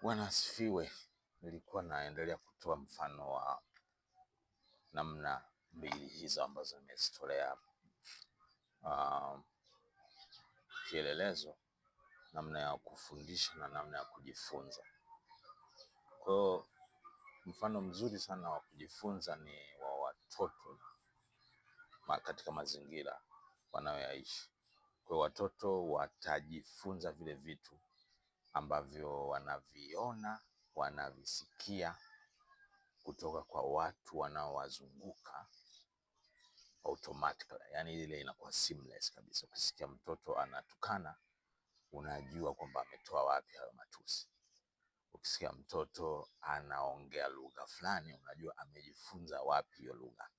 Bwana asifiwe. Nilikuwa naendelea kutoa mfano wa namna mbili hizo ambazo nimezitolea kielelezo, namna ya kufundisha na namna ya kujifunza. Kwa hiyo mfano mzuri sana wa kujifunza ni wa watoto katika mazingira wanayoyaishi. Kwa hiyo watoto watajifunza vile vitu ambavyo wanaviona, wanavisikia kutoka kwa watu wanaowazunguka automatically, yani ile inakuwa seamless kabisa. Ukisikia mtoto anatukana, unajua kwamba ametoa wapi hayo matusi. Ukisikia mtoto anaongea lugha fulani, unajua amejifunza wapi hiyo lugha.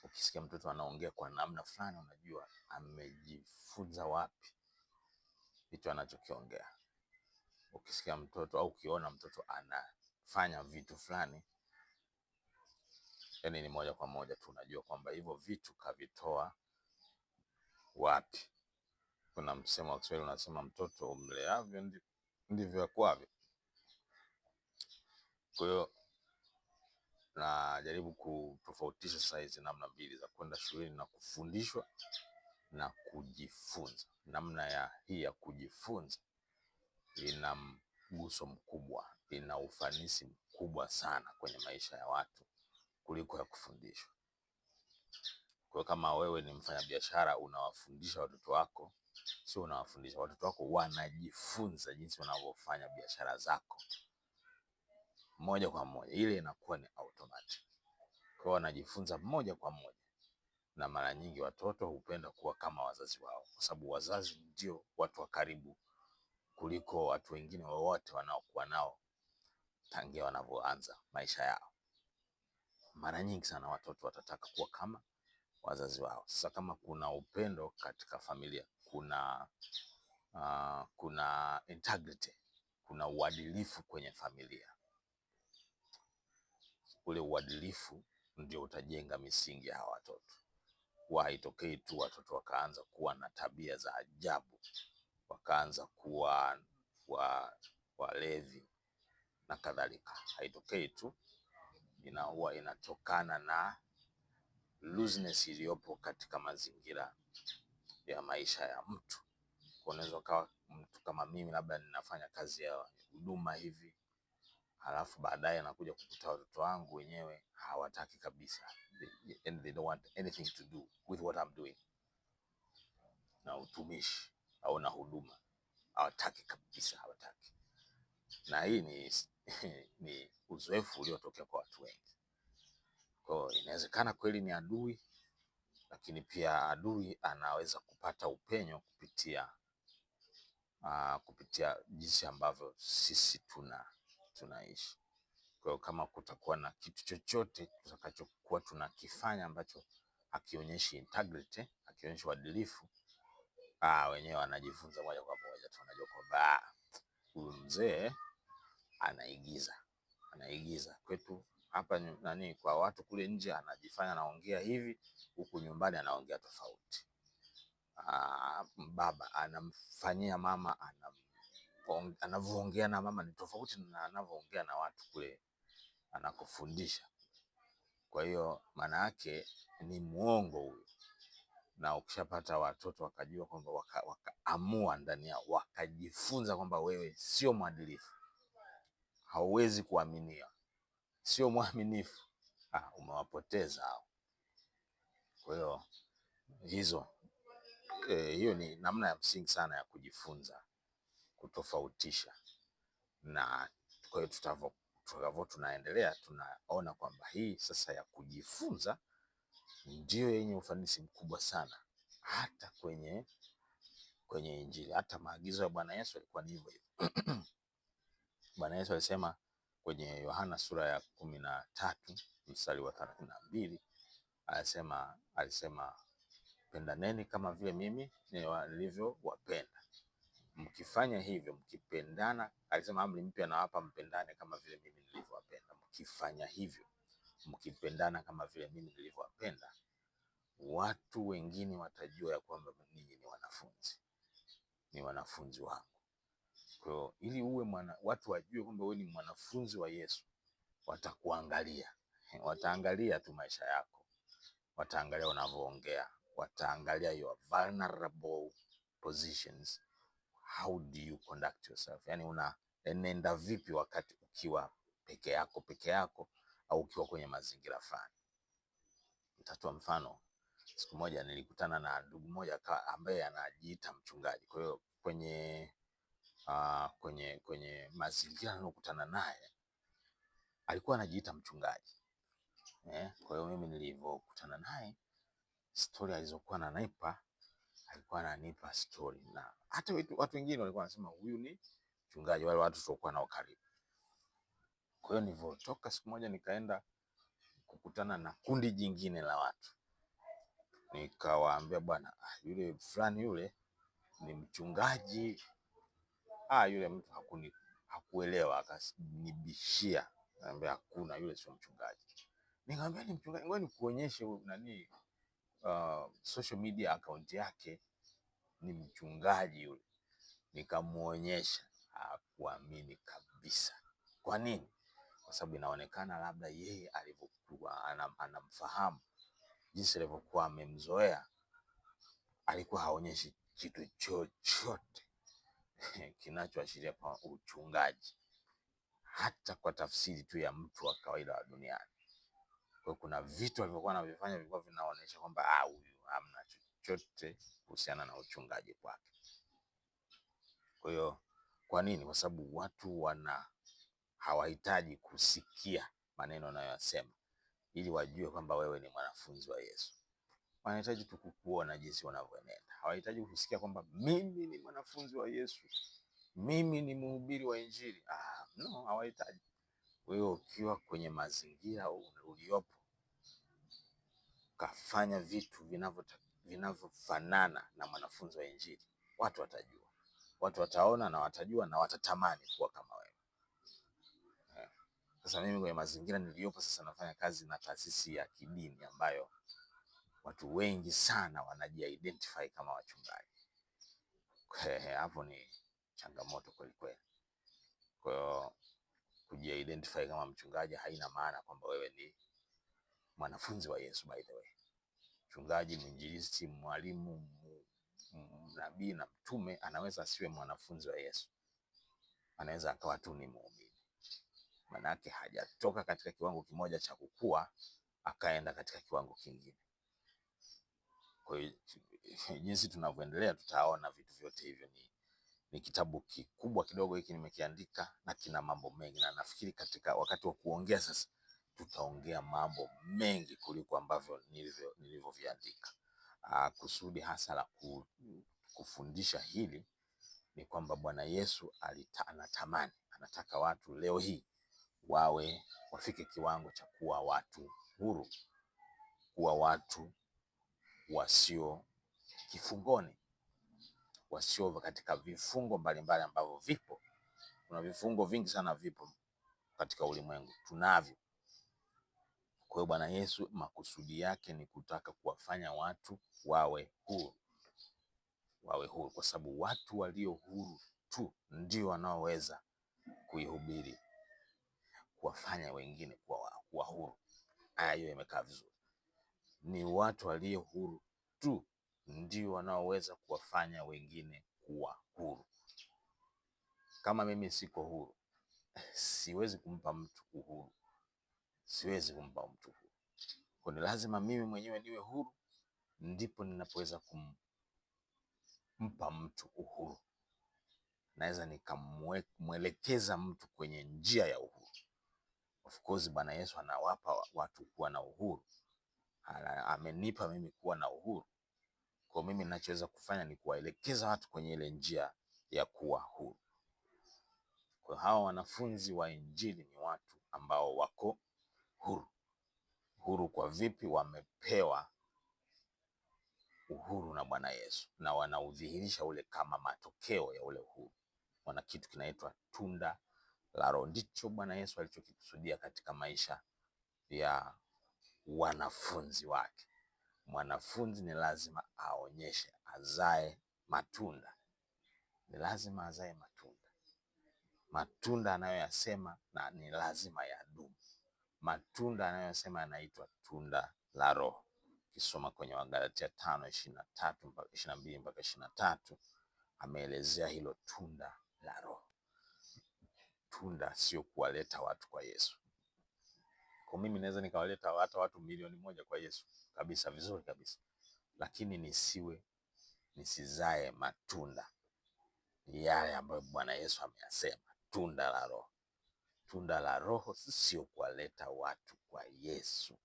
Ukisikia mtoto anaongea kwa namna fulani, unajua amejifunza wapi hicho anachokiongea. Ukisikia mtoto au ukiona mtoto anafanya vitu fulani, yani ni moja kwa moja tu unajua kwamba hivyo vitu kavitoa wapi. Kuna msemo wa Kiswahili unasema, mtoto umleavyo ndivyo akuavyo. Kwa hiyo najaribu kutofautisha sasa hizi namna mbili za kwenda shuleni na kufundishwa na kujifunza. Namna ya hii ya kujifunza ina mguso mkubwa, ina ufanisi mkubwa sana kwenye maisha ya watu kuliko ya kufundishwa. Kwa hiyo kama wewe ni mfanyabiashara unawafundisha watoto wako, sio unawafundisha watoto wako, wanajifunza jinsi wanavyofanya biashara zako moja kwa moja, ile inakuwa ni automatic. Kwa hiyo wanajifunza moja kwa moja, na mara nyingi watoto hupenda kuwa kama wazazi wao, kwa sababu wazazi ndio watu wa karibu kuliko watu wengine wowote wanaokuwa nao tangia wanavyoanza maisha yao. Mara nyingi sana watoto watataka kuwa kama wazazi wao. Sasa kama kuna upendo katika familia, kuna integrity, kuna uadilifu kwenye familia, ule uadilifu ndio utajenga misingi ya hawa watoto. Huwa haitokei tu watoto wakaanza kuwa na tabia za ajabu, wakaanza kuwa walevi na kadhalika. Haitokei tu, huwa inatokana na looseness iliyopo katika mazingira ya maisha ya mtu. Unaweza ukawa mtu kama mimi, labda ninafanya kazi ya huduma hivi, halafu baadaye nakuja kukuta watoto wangu wenyewe hawataki kabisa, and they don't want anything to do with what I'm doing, na utumishi au na huduma hawataki kabisa, hawataki. Na hii ni uzoefu uliotokea kwa watu wengi. Kwa hiyo inawezekana kweli ni adui, lakini pia adui anaweza kupata upenyo kupitia jinsi ambavyo sisi tunaishi. Kwa hiyo kama kutakuwa na kitu chochote tutakachokuwa tunakifanya ambacho hakionyeshi integrity, hakionyeshi uadilifu, wenyewe wanajifunza moja kwa moja tu, wanajua kwamba huyu mzee anaigiza, anaigiza kwetu hapa nani, kwa watu kule nje anajifanya anaongea hivi, huku nyumbani anaongea tofauti. Baba anamfanyia mama, anavyoongea na mama ni tofauti na anavyoongea na watu kule anakofundisha. Kwa hiyo maana yake ni muongo huyu. Na ukishapata watoto wakajua kwamba wakaamua ndani yao wakajifunza kwamba wewe sio mwadilifu, hauwezi kuaminia, sio mwaminifu, umewapoteza hao. Kwa hiyo hiyo ni namna ya msingi sana ya kujifunza kutofautisha. Na kwa hiyo tutakavyo tunaendelea tunaona kwamba hii sasa ya kujifunza ndiyo yenye ufanisi mkubwa sana hata kwenye Injili. Hata maagizo ya Bwana Yesu yalikuwa ni hivyo hivyo. Bwana Yesu alisema kwenye Yohana sura ya 13 mstari wa 32, alisema pendaneni kama vile mimi nilivyowapenda. Mkifanya hivyo, mkipendana, alisema amri mpya nawapa, mpendane kama vile mimi nilivyowapenda. Mkifanya hivyo, mkipendana kama vile mimi nilivyowapenda, watu wengine watajua ya kwamba ninyi ni wanafunzi, ni wanafunzi wangu. Kwa hiyo ili uwe watu wajue kwamba wewe ni mwanafunzi wa Yesu, watakuangalia, wataangalia tu maisha yako, wataangalia unavyoongea, wataangalia your vulnerable positions, how do you conduct yourself, yani unaenenda vipi wakati ukiwa peke yako au ukiwa kwenye mazingira fulani. Nitatoa mfano. Siku moja nilikutana na ndugu mmoja ambaye anajiita mchungaji. Kwa hiyo kwenye mazingira niliyokutana naye alikuwa anajiita mchungaji. Kwa hiyo mimi nilivyokutana naye, stori alizokuwa ananipa, alikuwa ananipa stori na hata watu wengine walikuwa wanasema huyu ni mchungaji, wale watu tuliokuwa nao karibu. Kwa hiyo nilivyotoka siku moja nikaenda kukutana na kundi jingine la watu, nikawaambia bwana, yule fulani yule ni mchungaji. Yule mtu hakuelewa, akanibishia, ananiambia hakuna, yule sio mchungaji. Nikamwambia ni mchungaji, ngoja nikuonyeshe nani, social media account yake, ni mchungaji yule. Nikamuonyesha, hakuamini kabisa. Kwa nini? Kwa sababu inaonekana labda yeye alivyokuwa anamfahamu, jinsi alivyokuwa amemzoea, alikuwa haonyeshi kitu chochote kinachoashiria kwa uchungaji, hata kwa tafsiri tu ya mtu wa kawaida wa duniani. Kwa hiyo kuna vitu alivyokuwa anavifanya vilikuwa vinaonyesha kwamba huyu hamna chochote kuhusiana na uchungaji kwake. Kwa hiyo kwa nini? Kwa sababu watu hawahitaji kusikia maneno unayoyasema ili wajue kwamba wewe ni mwanafunzi wa Yesu. Wanahitaji tu kukuona jinsi unavyoenenda. Hawahitaji kusikia kwamba mimi ni mwanafunzi wa Yesu, mimi ni mhubiri wa Injili. No, hawahitaji. Wewe ukiwa kwenye mazingira uliopo, ukafanya vitu vinavyofanana na mwanafunzi wa Injili, watu watajua, watu wataona na watajua na watatamani kuwa kama wewe. Sasa mimi kwenye mazingira niliyopo sasa nafanya kazi na taasisi ya kidini ambayo watu wengi sana wanaji-identify kama wachungaji. Hapo ni changamoto kweli kweli. Kwa hiyo kuji-identify kama mchungaji haina maana kwamba wewe ni mwanafunzi wa Yesu, by the way. Mchungaji, mwinjilisti, mwalimu, nabii na mtume anaweza asiwe mwanafunzi wa Yesu, anaweza akawa tu ni muumini. Manake hajatoka katika kiwango kimoja cha kukua akaenda katika kiwango kingine. Kwa hiyo jinsi tunavyoendelea tutaona vitu vyote hivyo. Ni kitabu kikubwa kidogo hiki nimekiandika na kina mambo mengi, na nafikiri katika wakati wa kuongea sasa tutaongea mambo mengi kuliko ambavyo nilivyoviandika. Kusudi hasa la kufundisha hili ni kwamba Bwana Yesu anatamani, anataka watu leo hii wafike kiwango cha kuwa watu huru, kuwa watu wasio kifungoni, wasio katika vifungo mbalimbali ambavyo vipo. Kuna vifungo vingi sana vipo katika ulimwengu, tunavyo. Kwa hiyo Bwana Yesu makusudi yake ni kutaka kuwafanya watu wawe huru, wawe huru, kwa sababu watu walio huru tu ndio wanaoweza kuihubiri, kuwafanya wengine kuwa huru. Aya hiyo imekaa vizuri. Ni watu walio huru tu ndio wanaoweza kuwafanya wengine kuwa huru. Kama mimi siko huru, siwezi kumpa mtu uhuru, siwezi kumpa mtu uhuru. Kwa ni lazima mimi mwenyewe niwe huru, ndipo ninapoweza kumpa mtu uhuru. Naweza nikamwelekeza mtu kwenye njia ya uhuru. Of course Bwana Yesu anawapa watu kuwa na uhuru, amenipa mimi kuwa na uhuru. Kwa mimi ninachoweza kufanya ni kuwaelekeza watu kwenye ile njia ya kuwa huru. Kwa hawa wanafunzi wa Injili ni watu ambao wako huru. Huru kwa vipi? Wamepewa uhuru na Bwana Yesu na wanaudhihirisha ule kama matokeo ya ule uhuru. Wana kitu kinaitwa tunda la Roho. Ndicho Bwana Yesu alichokikusudia katika maisha ya wanafunzi wake. Mwanafunzi ni lazima aonyeshe, azae matunda, ni lazima azae matunda. Matunda anayoyasema na ni lazima yadumu. Matunda anayosema yanaitwa tunda la Roho. Ukisoma kwenye Wagalatia 5:23 mpaka 22 mpaka 23, ameelezea hilo tunda la Roho. Tunda sio kuwaleta watu kwa Yesu. Kwa mimi naweza nikawaleta hata watu 1,000,000 kwa Yesu kabisa, vizuri kabisa, lakini nisizae matunda yale ambayo Bwana Yesu ameyasema, tunda la Roho. Tunda la Roho sio kuwaleta watu kwa Yesu,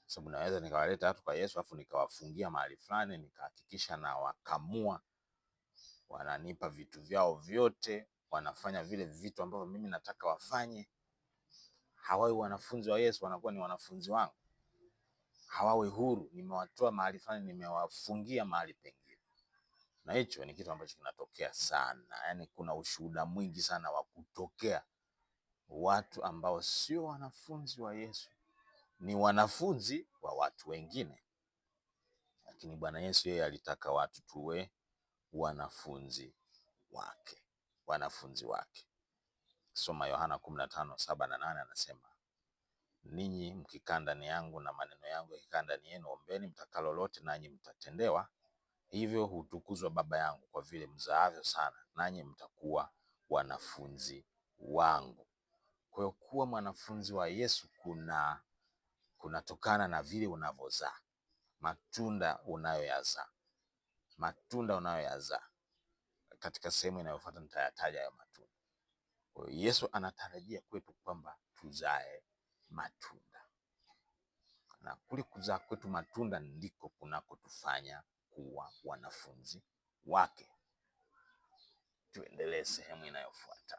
sababu naweza nikawaleta watu kwa Yesu afu nikawafungia mahali fulani, nikahakikisha na wakamua, wananipa vitu vyao vyote, wanafanya vile vitu ambavyo mimi nataka wafanye. Hawawi wanafunzi wa Yesu, wanakuwa ni wanafunzi wangu. Hawawi huru, nimewatoa mahali fulani, nimewafungia mahali pengine. Na hicho ni kitu ambacho kinatokea sana. Yaani kuna ushuhuda mwingi sana wa kutokea watu ambao sio wanafunzi wa Yesu, ni wanafunzi wa watu wengine. Lakini Bwana Yesu yeye alitaka watu tuwe wanafunzi wake, wanafunzi wake. Soma Yohana 15:7 na 8, anasema ninyi mkikaa ndani yangu na maneno yangu yakikaa ndani yenu, ombeni mtakalo lote, nanyi mtatendewa. Hivyo hutukuzwa Baba yangu kwa vile mzaavyo sana, nanyi mtakuwa wanafunzi wangu. Kwa hiyo kuwa mwanafunzi wa Yesu kunatokana na vile unavyozaa, matunda unayoyazaa, matunda unayoyazaa. Katika sehemu inayofuata nitayataja hayo matunda. Kwa hiyo Yesu anatarajia kwetu kwamba tuzae matunda, na kule kuzaa kwetu matunda ndiko kunakotufanya kuwa wanafunzi wake. Tuendelee sehemu inayofuata.